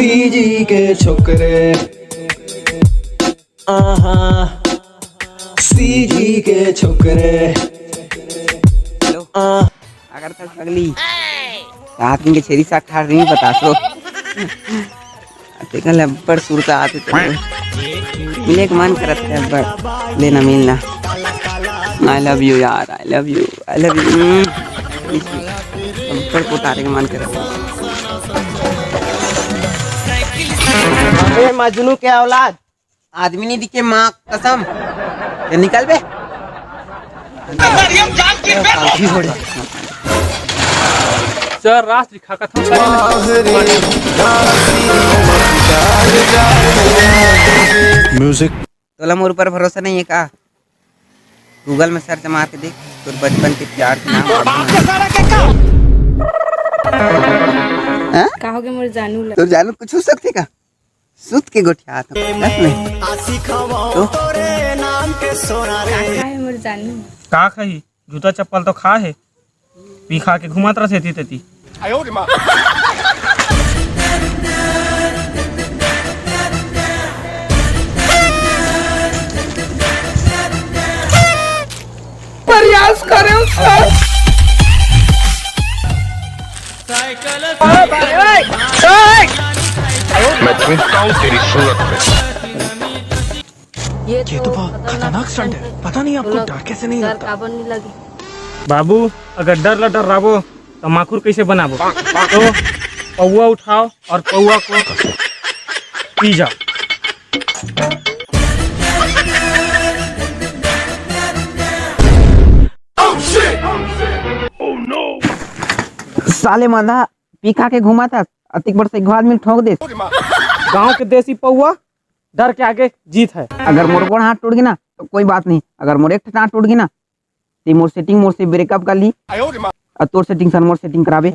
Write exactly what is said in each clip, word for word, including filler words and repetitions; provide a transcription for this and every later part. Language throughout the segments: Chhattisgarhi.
सीजी के छोकरे, आहा, सीजी के छोकरे। हेलो। आ। अगर तक अगली रात के छेरी साग खा रही बतासो। तेकर ले अब्बड़ सुरता आथे तो मिले के मन करत हे अब्बड़, लेना मिलना। I love you यार, I love you, I love you। अब्बड़ पोतारे के मन करत हे। अबे मजनू के औलाद, आदमी नहीं दिखे माँ कसम। ये निकल बे। सर, रास लिखा कथम करे। Music। तोला मोर ऊपर भरोसा नहीं है का? Google में search मार के देख, तोर बचपन के प्यार के नाम। हाँ? का होगे मोर जानू ला? तोर जानू कुछ हो सकथे का? सुत के गोठियात हूँ, बस नहीं। तो? का, का है मोर जानू? का खाही? जूता चप्पल तो खा हे। पी खा के घुमात रह सेती तेती। प्रयास करे उसका। मैं थूकता हूँ तेरी सूरत पे। ये तो बहुत खतरनाक stunt है। पता नहीं आपको डर कैसे नहीं लगता। बाबू, अगर डर ला डर राबो, तो माखुर कैसे बनाबो? तो पौवा उठाओ और पौवा को पी जाओ। साले मांदा पी खा के घूमत हस, अतिक बड़ से एक आदमी ठोक देस। गांव के देसी पौवा, डर के आगे जीत है। अगर मोर गोड़ हाथ टूट गे ना, तो कोई बात नहीं, अगर मोर एक ठो दांत टूट गे ना, ते मोर सेटिंग मोर से ब्रेकअप कर ली और तोर सेटिंग सन मोर सेटिंग कराबे।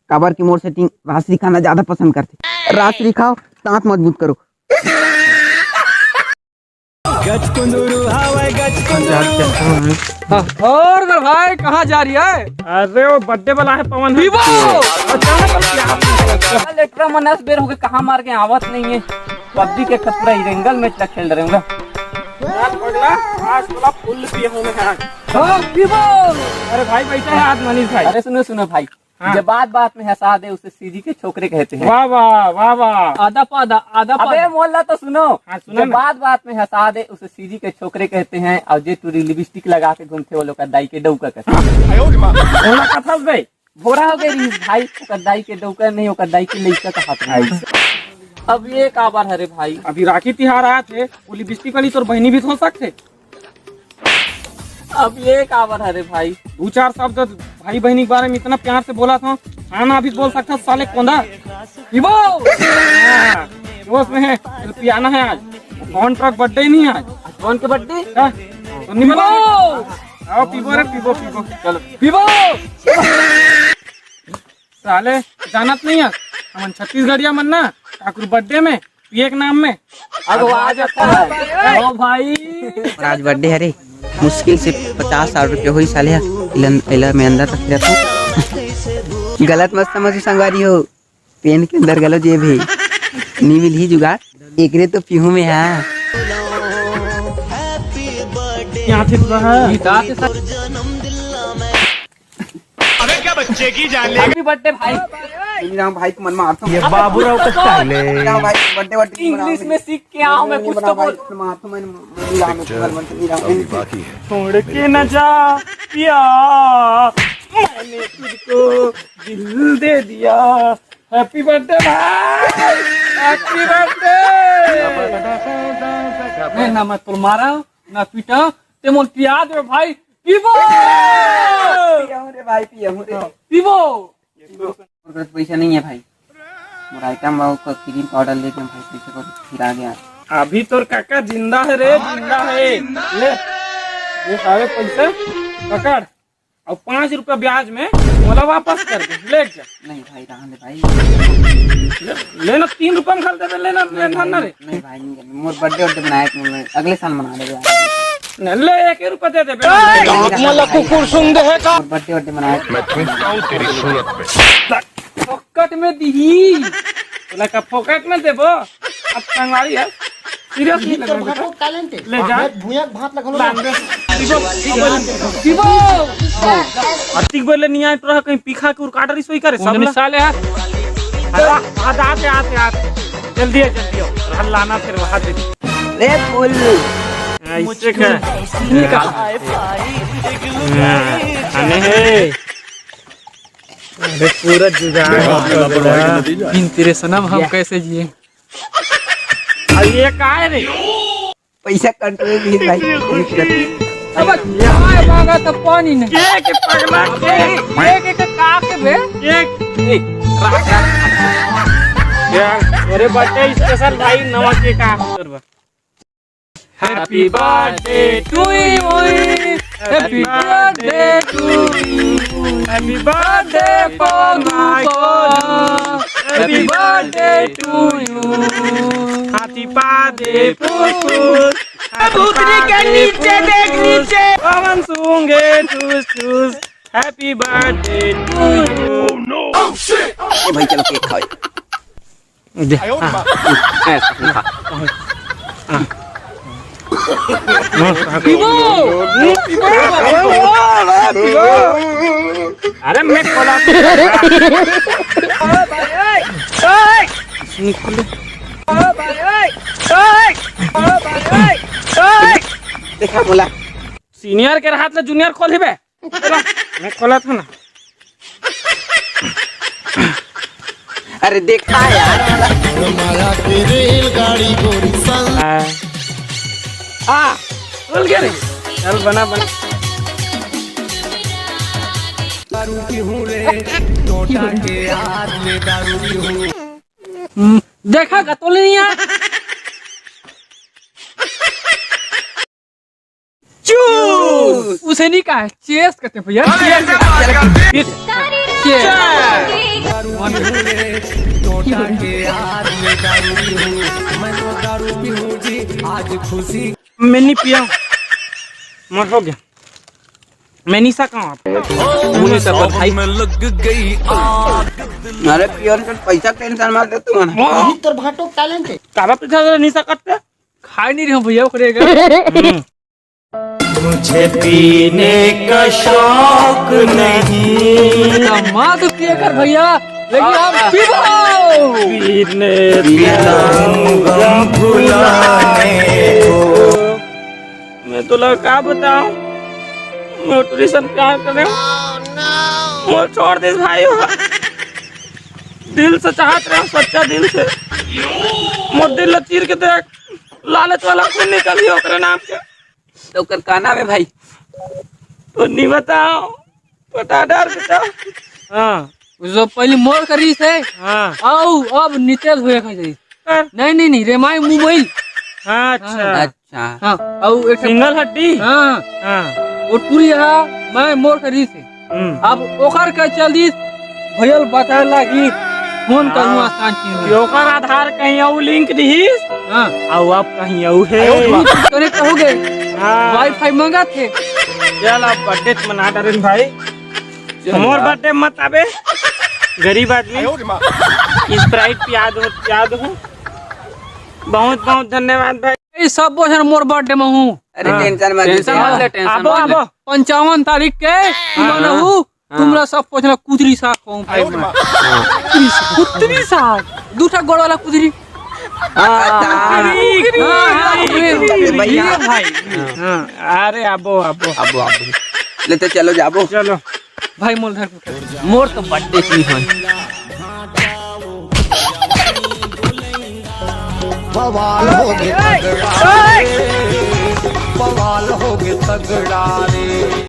काबर कि मोर सेटिंग रास रिखाना ज्यादा पसंद करथे। रास रिखाओ, दांत मजबूत करो। गचकुंदरू हावय, गचकुंदरू। हाँ, और मेरे भाई, कहाँ जा रही है? अरे, वो बर्थडे वाला है पवन। पीबो। अच्छा, लेटरा मनस बेर होके कहाँ मार के आवत नहीं है। पबजी के पूरा एंगल मैच ला खेल रहे होंगे। यार पगला, आज वाला फुल पिए होंगे यार। हाँ, पीबो। अरे भाई, बैठा है आज मनीष भाई। अरे सुनो, सुनो भाई, हाँ। जो बात बात में हंसा दे, उसे सीजी के छोकरे कहते हैं। वाह, वाह, वाह, वाह। आधा पादा, आधा अबे पादा। मोहल्ला तो सुनो। हाँ, सुनो जो ना। बात बात में हंसा दे, उसे सीजी के छोकरे कहते हैं, और जे टूरी लिपस्टिक लगा के घूमते, वो लोग का दाई के डौका कहते हैं। ओला कथस बे। भोरा हो गई रहीस भाई, ओकर दाई के डौका नहीं, ओकर दाई के लइका का हाथ में। अब ये काबर हरे भाई? अभी राखी तिहार आत हे, वो लिपस्टिक वाली तोर बहिनी भी तो हो सकथे। अब ये काबर हरे भाई? दू चार शब्द भाई बहिनी के बारे में इतना प्यार से बोला था, खाना भी बोल सकता साले कोंदा। पीबो। हाँ, जोश में है, चल पियाना है आज। कौन ट्रक बर्थडे नहीं है आज? कौन के बर्थडे? हाँ, तो निमन पीबो। आओ पीबो रे, पीबो, पीबो। चलो। पीबो। साले जानत नहीं है, हमन छत्तीसगढ़िया मन ना, ठाकुर बर्थडे में, पिए के नाम में। अगवा जाता है। ओ भाई। और आज बर्थडे हरे, मुश्किल से पचास साठ रुपये होई साले, इलन, इला में अंदर तक रहता। गलत मत समझो संगवारी हो, पेन के अंदर गलो जेब है, नी मिलही जुगाड़, एकरे तो पीहू में है। यहाँ थे तो है। अबे क्या बच्चे की जान ले। हैप्पी बर्थडे भाई। नहीं राम भाई, तुम मन मारता हूँ। ये बाबूराव का स्टाइल है। नहीं राम भाई, बर्थडे बर्थडे इंग्लिश में सीख के आओ, मैं कुछ तो बोल। मारता हूँ, मैं नहीं राम, तुम मन नहीं राम। छोड़ के न जा पिया, मैंने तुझको दिल दे दिया। हैप्पी बर्थडे भाई, हैप्पी बर्थडे। मैं ना मैं तो मारा ना पीटा, ते मोर पिया दे भाई। पीबो। पियहूँ रे भाई, पियहूँ रे। पीबो। मोर करा पैसा नहीं है भाई, मोर आइटम बाबू का क्रीम पाउडर लेके भाई पैसे को फिर आ गया। अभी तोर काका जिंदा है रे, जिंदा है। ले, ये सारे पैसे पकड़, और पाँच रुपया ब्याज में मोला वापस कर दे, ले जा। नहीं भाई, रहने दे भाई। ले, लेना तीन रुपया में खरीदे, लेना, लेना ना रे। नहीं भाई, नहीं, मोर बर्थडे वर्डे मनाए के मोर अगले साल मना लेबे। न, ले, एक ही रुपया दे देबे। ए, मोला कुकुर सुन दे है का? मोर बर्थडे वर्डे मनाए के। मैं थूकता हूँ तेरी सूरत पे। फोकट में दिही। तोला का फोकट में देबो? अब संगवारी है, सीरियस नहीं लेगा बेटा। ले जा। भुइयां के भात ला घलो बांध दे। पीबो, पीबो। अतिक बेले नहीं आए, तोरा कहीं पीखा के उरकाट रही सोई करे, सब ला। साले है। हाँ, हाँ, आते, आते, आते। जल्दी है, जल्दी हो। हल्ला ना फिर वहाँ दे। ले फुल। हाँ, इससे का? हाँ, खाने है। अरे पूरा जुगाड़ हो गया। बिन तेरे सनम हम कैसे जिए? अब ये का है रे? पैसा कंट्रोल नहीं भाई। अब चाय मांगा तो पानी नहीं। के, के पगला के? के, के, के का के बे? के, ए, रख, रख। यार, अरे बर्थडे स्पेशल भाई, नवा केक आ। Happy birthday to you. Happy birthday to you. Happy birthday Pondu Pondu. Happy birthday to you. हाथी पादे फुस फुस। भूतनी के नीचे देख नीचे। पवन सूंघे ठूस ठूस। Happy birthday to you. Oh no. Oh shit. ए भाई, चलो केक खाओ। दे। हाँ। हाँ, खा। हाँ। पीबो। अरे मैं खोला। निकले। देखा बोला। सीनियर के हाथ ले जूनियर खोली बे। मैं खोला था ना। अरे देखा यार। माया के रेलगाड़ी गोरी संग। हाँ, बोल के रे। चल बना, बना। दारू पीहूँ रे, टोटा के हाथ में दारू पीहूँ। हम्म, देखा का तो नहीं यार। चूस। उसे नहीं कहा, चेस कहते हैं भैया, चेस। चेस। टोटा के यार में दारू पीहूँ, मैं तो दारू पीहूँ जी, आज खुशी। मैं नहीं पिया, मत हो गया। मैं नहीं सका आप। मुझे सब भाई। अरे पियोन के पैसा टेंशन मत ले तू मना। यही तोर भाटो टैलेंट है। काबा पैसा नहीं सकते? खाए नहीं रहे भैया ओकरे का। हम्म। मुझे पीने का शौक नहीं। माँ तो पिए कर भैया, लेकिन हम पीबो। पीने पीता हूँ गम भुलाने को। मैं तोला का बताऊं, मोर टूरी सन प्यार करे, मोर छोड़ दे भाई हो। दिल से चाहत रहे, सच्चा दिल से। मोर दिल ला चीर के देख, लालच वाला खून निकली ओकरे नाम के। तो ओकर का नाम है भाई? तो नहीं बताओ, पता डर बेटा। हाँ। जो पहले मोर करी से, हाँ। आओ, अब नितेश हुए खा जाई। कर। नहीं, नहीं, नहीं, रेमाई मोबाइल। हाँ, अच्छा। हाँ। अच्छा। हाँ, अउ एक ठो सिंगल हड्डी? हाँ। हाँ। वो टूरी हा, मैं मोर करी से। हम्म। अब ओकर का चल दिस, भयल बताए लागी, फोन करूँ हाँ। आसान चीज ये है। ओकर आधार कहीं अउ लिंक दिहिस, हाँ। अउ अब कहीं अउ है। अउ कुछ कनेक्ट हो गए। हाँ। वाईफाई मंगा थे। चल, अब बर्थडे मना डरेन भाई। चल मोर यार। बर्थडे मत आबे, गरीब आदमी। आयो रे माँ। स्प्राइट पिया दो, पिया दो। बहुत बहुत धन्यवाद भाई। ये सब बोझन मोर बर्थडे में हूँ। अरे हाँ। टेंशन मत ले, टेंशन मत ले। आबो, आबो। पंचावन तारीख के हाँ। तुमन हूँ, हाँ। तुमला सब पोछना कुतरी साग कहूँ भाई आयो रे मैं। माँ। कुतरी साग। कुतरी साग। दू ठा गोड़ वाला कुतरी। हाँ, हाँ, हाँ, हाँ, हाँ, हाँ, हाँ, भैया। ये भाई। हाँ, अरे आबो, आबो। आबो, आबो। ले तो चलो जाबो। चलो। भाई मोल धर के। मोर तो बर्थडे की है। बवाल हो गए तगड़ा रे। बवाल हो गए तगड़ा रे।